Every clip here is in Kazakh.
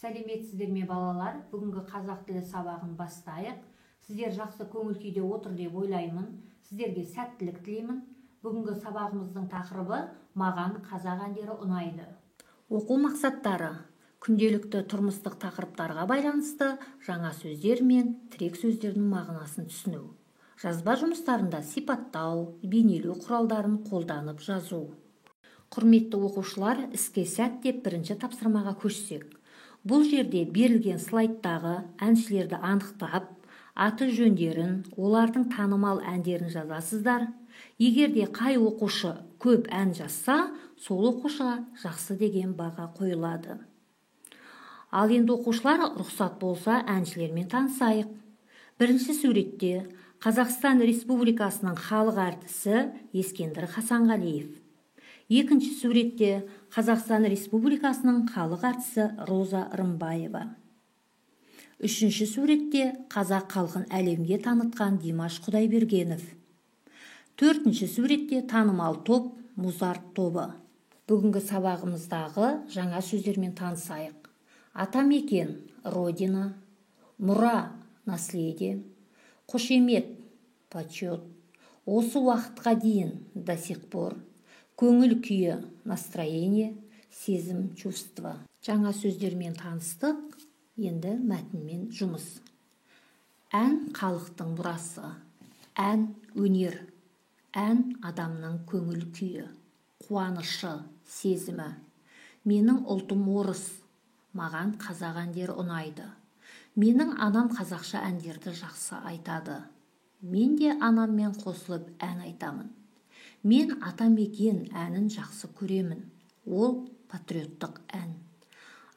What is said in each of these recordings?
Сәлеметсіздер ме, балалар? Бүгінгі қазақ тілі сабағын бастайық. Сіздер жақсы көңіл күйде отыр деп ойлаймын. Сіздерге сәттілік тілеймін. Бүгінгі сабағымыздың тақырыбы: «Маған қазақ әндері ұнайды». Оқу мақсаттары: күнделікті тұрмыстық тақырыптарға байланысты жаңа сөздер мен тірек сөздердің мағынасын түсіну, жазба жұмыстарында сипаттау, бейнелеу құралдарын қолданып жазу. Құрметті оқушылар, іске сәт деп бірінші тапсырмаға көшсек. Бұл жерде берілген слайдтағы әншілерді анықтап, аты жөндерін, олардың танымал әндерін жазасыздар. Егер де қай оқушы көп ән жазса, сол оқушыға жақсы деген баға қойылады. Ал енді, оқушылар, рұқсат болса, әншілермен танысайық. Бірінші суретте Қазақстан Республикасының халық әртісі Ескендір Хасанғалиев. Екінші суретте Қазақстан Республикасының халық әртісі Роза Рымбаева. Үшінші суретте қазақ халқын әлемге танытқан Димаш Құдайбергенов. Төртінші суретте танымал топ Музарт тобы. Бүгінгі сабағымыздағы жаңа сөздермен танысайық. Атамекен – родина, мұра – наследие, қошемет – почет, осы уақытқа дейін – до сих пор, көңіл күйі – настроение, сезім – чувство. Жаңа сөздермен таныстық, енді мәтінмен жұмыс. Ән – халықтың мұрасы, ән – өнер, ән – адамның көңіл күйі, қуанышы, сезімі. Менің ұлтым орыс, маған қазақ әндері ұнайды. Менің анам қазақша әндерді жақсы айтады. Мен де анаммен қосылып ән айтамын. Мен «Атамекен» әнін жақсы көремін. Ол патриоттық ән.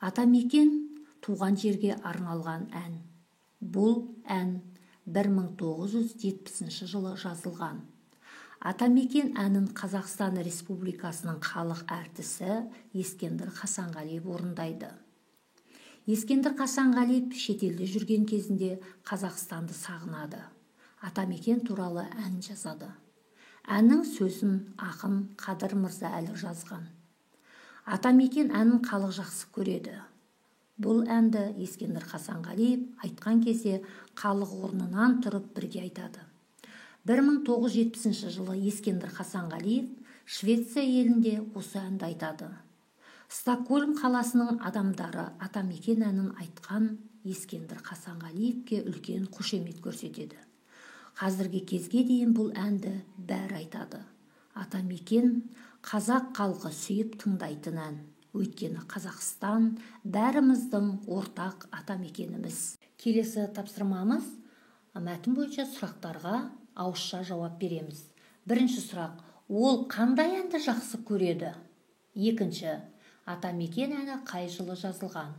«Атамекен» – туған жерге арналған ән. Бұл ән 1970 жылы жазылған. «Атамекен» әнін Қазақстан Республикасының халық әртісі Ескендір Хасанғалиев орындайды. Ескендір Хасанғалиев шетелде жүрген кезінде Қазақстанды сағынады, атамекен туралы ән жазады. Әннің сөзін ақын Қадыр Мырза Әлі жазған. «Атамекен» әнін халық жақсы көреді. Бұл әнді Ескендір Хасанғалиев айтқан кезде халық орнынан тұрып бірге айтады. 1970 жылы Ескендір Хасанғалиев Швеция елінде осы әнді айтады. Стокгольм қаласының адамдары «Атамекен» әнін айтқан Ескендір Хасанғалиевке үлкен қошемет көрсетеді. Қазіргі кезге дейін бұл әнді бәрі айтады. «Атамекен» – қазақ халқы сүйіп тыңдайтын ән, өйткені Қазақстан – бәріміздің ортақ атамекеніміз. Келесі тапсырмамыз: мәтін бойынша сұрақтарға ауызша жауап береміз. Бірінші сұрақ: ол қандай әнді жақсы көреді? Екінші: «Атамекен» әні қай жылы жазылған?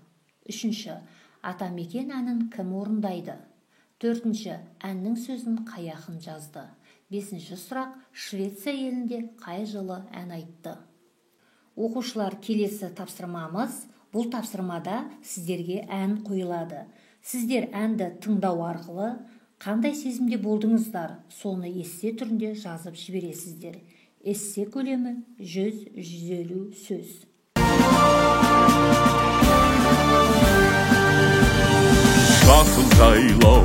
Үшінші: «Атамекен» әнін кім орындайды? Төртінші: әннің сөзін қай ақын жазды? Бесінші сұрақ: Швеция елінде қай жылы ән айтты? Оқушылар, келесі тапсырмамыз. Бұл тапсырмада сіздерге ән қойылады. Сіздер әнді тыңдау арқылы қандай сезімде болдыңыздар, соны эссе түрінде жазып жібересіздер. Эссе көлемі 100-150 сөз. Жасыл жайлау,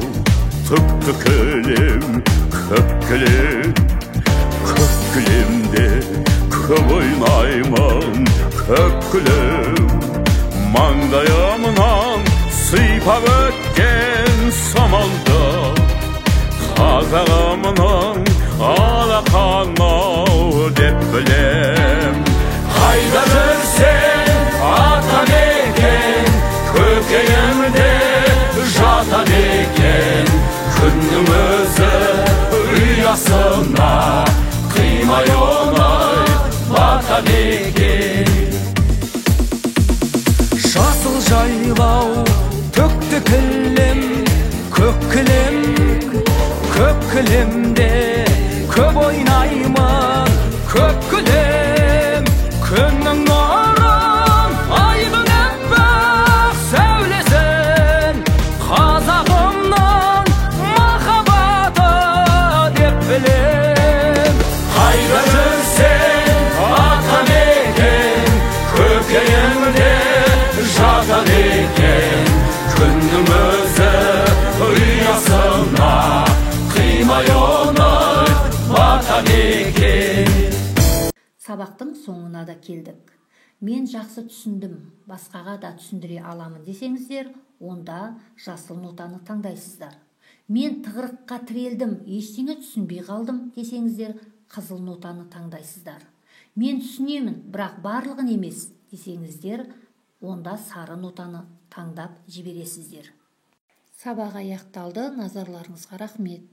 түкті кілем, көк кілем, көк кілемде көп ойнаймын. Көк кілем, маңдайымнан сипап өткен самалды қазағымның алақаны деп білем. Қайда жүрсең, атамекен, көкейімде жатады екен. Күннің өзі ұясына қимай оңай батады екен. Жасыл жайлау, төкті кілем, көк кілем, көк кілемде көп ойнаймын. Көк кілем, күннің нұрын, айдың аппақ сәулесін қазағымның махаббаты деп білем. Қайда жүрсең, атамекен. Зеленый атамекен. Сабақтың соңына да келдік. Мен жақсы түсіндім, басқаға да түсіндіре аламын десеңіздер, онда жасыл нотаны таңдайсыздар. Мен тығырыққа тірелдім, ештеңе түсінбей қалдым десеңіздер, қызыл нотаны таңдайсыздар. Мен түсінемін, бірақ барлығын емес десеңіздер, онда сары нотаны таңдап жібересіздер. Сабақ аяқталды. Назарларыңызға рахмет.